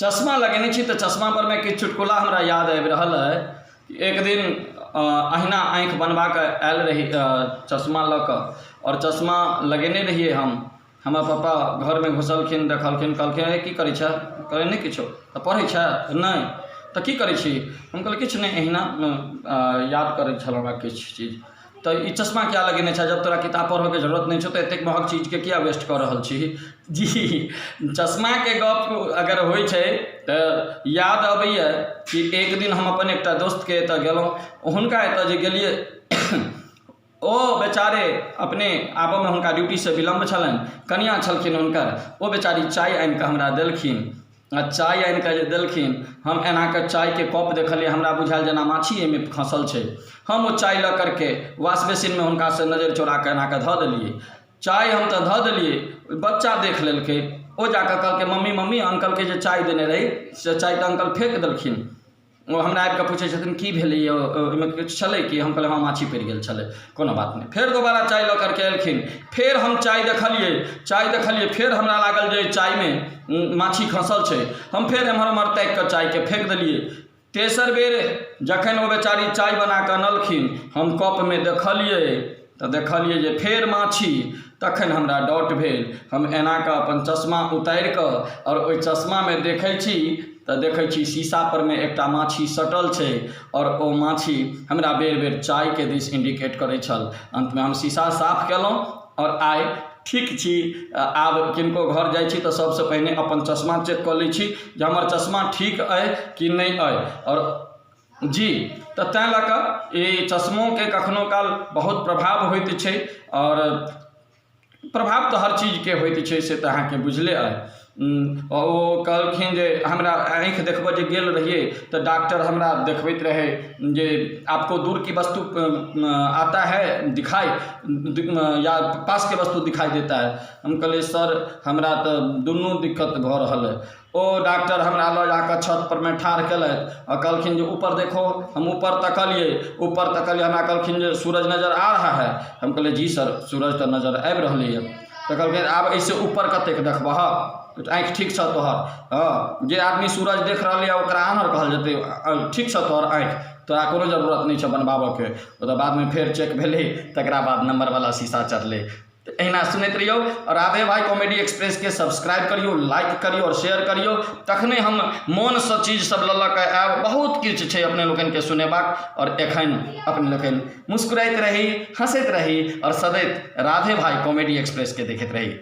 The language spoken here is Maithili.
चश्मा लगेने छी तऽ चश्मा परमे किछु चुटकुला हमरा याद आबि रहल अइ एक दिन अहिना आँखि बनबा कऽ आयल रही चश्मा लऽ कऽ आओर चश्मा लगेने रहियै हम। हमर पापा घरमे घुसलखिन, देखलखिन, कहलखिन, अरे, की करै छह? कहलियै, नहि किछो। तऽ पढ़ै छह? नहि। तऽ की करै छी? हम कहलियै, किछु नहि, एहिना याद करै छलहुँ हँ किछु चीज। तऽ ई चश्मा किया लगेने छह? जब तोरा किताब पढ़ऽके जरूरत नहि छौ, तऽ एतेक महग चीजके किया वेस्ट कऽ रहल छी? जी, चश्माके गप अगर होइ छै तऽ याद अबैए कि एक दिन हम अपन एकटा दोस्तके एतऽ गेलहुँ। हुनका एतऽ जे गेलियै, ओ बेचारे अपने आबऽमे हुनका ड्यूटीसँ विलम्ब छलनि। कनिआँ छलखिन हुनकर। ओ बेचारी चाय आनिकऽ हमरा देलखिन आ चाय आनिकऽ जे देलखिन, हम एनाकऽ चायके कप देखलियै, हमरा बुझायल जेना माछी एहिमे खसल छै। हम ओ चाय लऽ करके वाश बेसिनमे हुनकासँ नजरि चोराकऽ एनाकऽ धऽ देलियै। चाय हम तऽ धऽ देलियै, बच्चा देख लेलकै। ओ जाकऽ कहलकै, मम्मी, मम्मी, अंकलके जे चाय देने रही से चाय तऽ अंकल फेक देलखिन। ओ हमरा आबि कऽ पूछै छथिन, की भेलै यौ, ओहिमे किछु छलै कि? हम कहलियै, हँ, माछी पड़ि गेल छलै, कोनो बात नहि। फेर दोबारा चाय लऽ करके एलखिन। फेर हम चाय देखलियै। चाय देखलियै, फेर हमरा लागल जे चायमे माछी खसल छै। हम फेर एम्हर ओम्हर ताकि कऽ चायके फेक देलियै। तेसर बेर जखन ओ बेचारी चाय बना कऽ अनलखिन, हम कपमे देखलियै तऽ देखलियै जे फेर माछी। तखन हमरा डाउट भेल। हम एना कऽ अपन चश्मा उतारि कऽ आओर ओहि चश्मामे देखै छी तऽ देखै छी शीशा परमे एकटा माछी सटल छै आओर ओ माछी हमरा बेर बेर चायके दिस इंडिकेट करै छल। अन्तमे हम शीशा साफ केलहुँ आओर आइ ठीक छी। आब किनको घर जाइ छी तऽ सभसँ पहिने अपन चश्मा चेक कऽ लै छी जे हमर चश्मा ठीक अइ कि नहि अइ। आओर जी, तऽ तैँ लऽ कऽ ई चश्मोके कखनो काल बहुत प्रभाव होइत छै। आओर प्रभाव तऽ हर चीजके होइत छै, से तऽ अहाँके बुझले अइ। ओ कहलखिन जे हमरा आँखि देखबऽ जे गेल रहियै तऽ डॉक्टर हमरा देखबैत रहै जे आपको दूर की वस्तु आता है दिखाइ या पासके वस्तु दिखाइ देता है? हम कहलियै, सर, हमरा तऽ दुनू दिक्कत भऽ रहल अइ। ओ डॉक्टर हमरा लऽ जाकऽ छत परमे ठाढ़ केलथि आ कहलखिन जे ऊपर देखो। हम ऊपर तकलियै। ऊपर तकलियै, हमरा कहलखिन जे सूरज नजर आ रहा है? हम कहलियै, जी सर, सूरज तऽ नजर आबि रहलैए। तऽ कहलखिन, आब एहिसँ ऊपर कतेक देखबहक? आँखि ठीक छह तोहर? हँ, जे आदमी सूरज देख रहलैए, ओकरा आन्हर कहल जेतै? ठीक छह तोहर आँखि, तोरा कोनो जरूरत नहि छह बनबाबऽके। ओकर बादमे फेर चेक भेलै, तकरा बाद नम्बरवला शीशा चढ़लै। तऽ एहिना सुनैत रहियौ आओर राधे भाई कॉमेडी एक्सप्रेसके सब्सक्राइब करियौ, लाइक करियौ आओर शेयर करियौ। तखने हम मोनसँ चीज सब लऽ लऽ कऽ आयब। बहुत किछु छै अपने लोकनिके सुनेबाक। आओर एखन अपने लोकनि मुस्कुराइत रही, हँसैत रही आओर सदैत राधे भाई कॉमेडी एक्सप्रेसके देखैत रही।